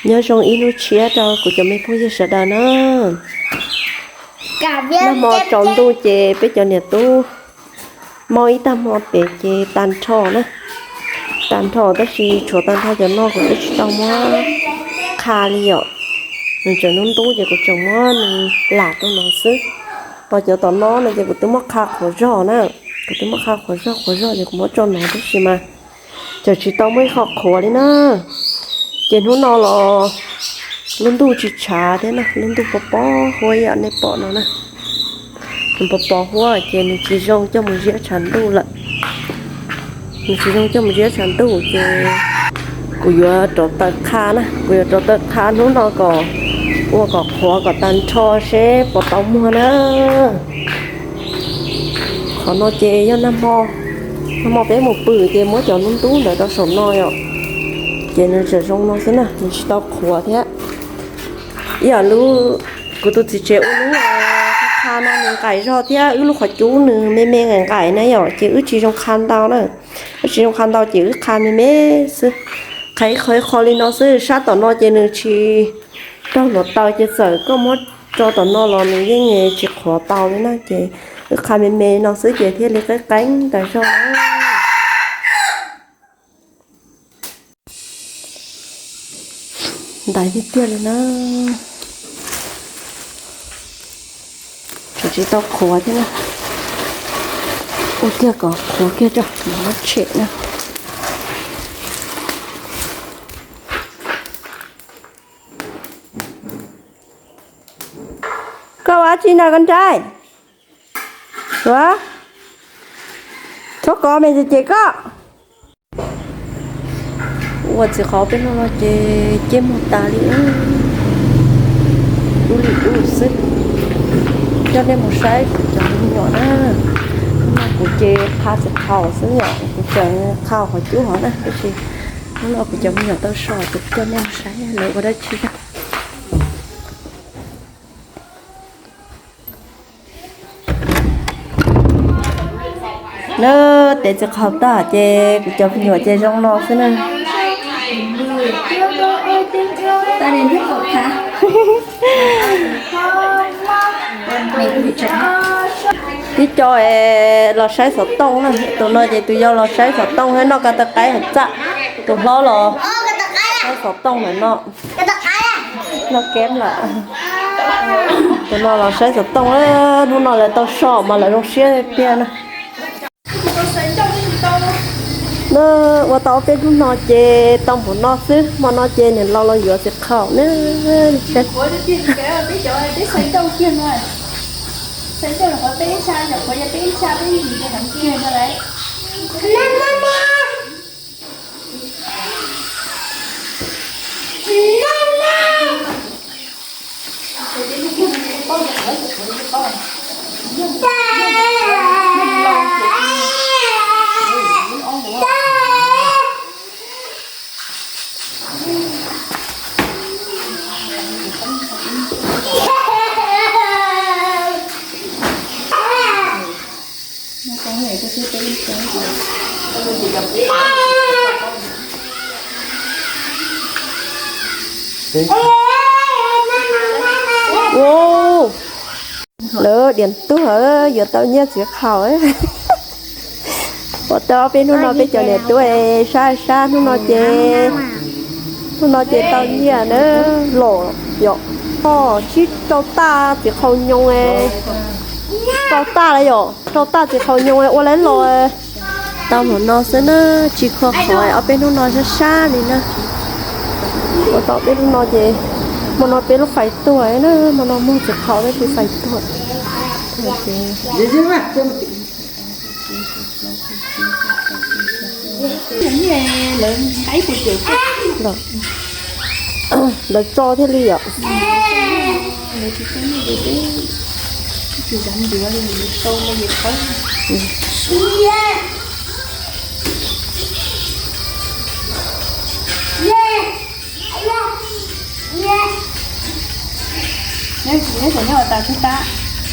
Nyob zoo ib hnub tshiab rau kuv cov me phooj ywg sawv daws na. Nag hmo tsaus ntuj ces peb cov niam tub maub ib tag hmo pem ces tag nrho na. Tag nrho tab sis tshuav tag nrho cov no kuv twb tsis tau muab qha li yom. Nws tseem ntub ntub ces kuv tseem muab nws lam rau no xwb. Ho cov tom no no ces kuv twb muab qha qhuav zog na. Kuv twb muab qha qhuav zog qhuav zog ces kuv muab tso no tab sis mas tseem tsis tau muaj ib qho qhuav li na. Ces hnub no los lub ntuj tsis tshav thiab na, lub ntuj pos pos huab ib yam nej pom no na. Nws pos pos huab ces nws tsis zoo coj mus ziab tshav ntuj lawm. Nws tsis zoo coj mus ziab tshav ntuj ces kuv yuav rauv taws qha na, kuv yuav rauv taws qha hnub no kom ua kom qhuav kom tag nrho seb puas tau muag na. Qhov no ces yog nag hmo, nag hmo peb mus pw ces muab cov ntub ntub ntawd rau saum no yom. Ces nws tseem zoo no xwb na, nws tsis tau qhuav thiab. Ib yam lub, kuv tus txiv tsev ua lub qha no nws nqaim zog thiab wb lub qhov cub nws me me nqaim nqaim na yom, ces wb tsis zoo qha ntau na. Wb tsis zoo qha ntau ces wb qha me me xwb. Qha ib qho ib qho li no xwb, sab tom no ces nws tsis raug hluav taws ces txawm koj muab tso tom no los nws yeej tsis qhuav tau li na, ces wb qha me me no xwb ces thiaj li qeeb qeeb tas zog na. Ntaiv tiag tiag li na. Tseem tsis tau qhuav thiab na. Ua kiag kom qhuav kiag tso mam muab tshem na. Koj ua dab tsi na koj nraim? Ua, txhob kov me ntsis ces koj. Ua txiv qhauv peb hnub no ces ciaj muag tas li, dub li dub xwb. Coj nej mus saib kuv cov me nyuam na. Hnub no kuv ces qha txiv qhauv xwb yom, kuv tseem qha qhov cub hov na, tab sis hnub no kuv cov me nyuam tau so ces kuv coj nej mus saib lawv ua dab tsi na. Lawv tev txiv qhauv tag ces kuv cov me nyuam ces zoo no xwb na. Tib co los saib xov tooj na, tus no ces tus yau los saib xov tooj thiab noj ko taw qaib hauv txaj, tus hlob los saib xov tooj lawm no. Noj keb lawm. Tus no los saib xov tooj, hnub no lawv tau so mas lawv zoo siab tiag na. Na, ua tau ob peb hnub no ces tau npaum no xwb, hmo no ces niam laus los yuav txiv qhauv na. Ua, lawv diam tuag yuav tau nyiaj txiv qhauv. Ua tau ob peb hnub no peb cov niam tub sab sab hnub no ces, hnub no ces tau nyiaj na, los yom. Sib rau taj txiv qhauv nyoos, rau taj lawm yom, rau taj txiv qhauv nyoos ua lawv los. Tau hmo no xwb na, tsis kho qhov ob peb hnub no sab sab li na. Ua tau peb hnub no ces, hmo no peb lub fais tuag na, hmo no muag txiv qhauv peb lub fais tuag. Lawv tso thiaj li yom.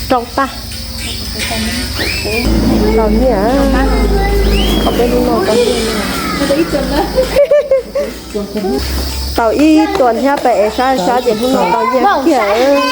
Rau tag. Tau nyiaj, ob peb hnub no tau nyiaj. Tau ib tuas hnyiab pem es sab sab ces hnub no tau nyiaj kiag.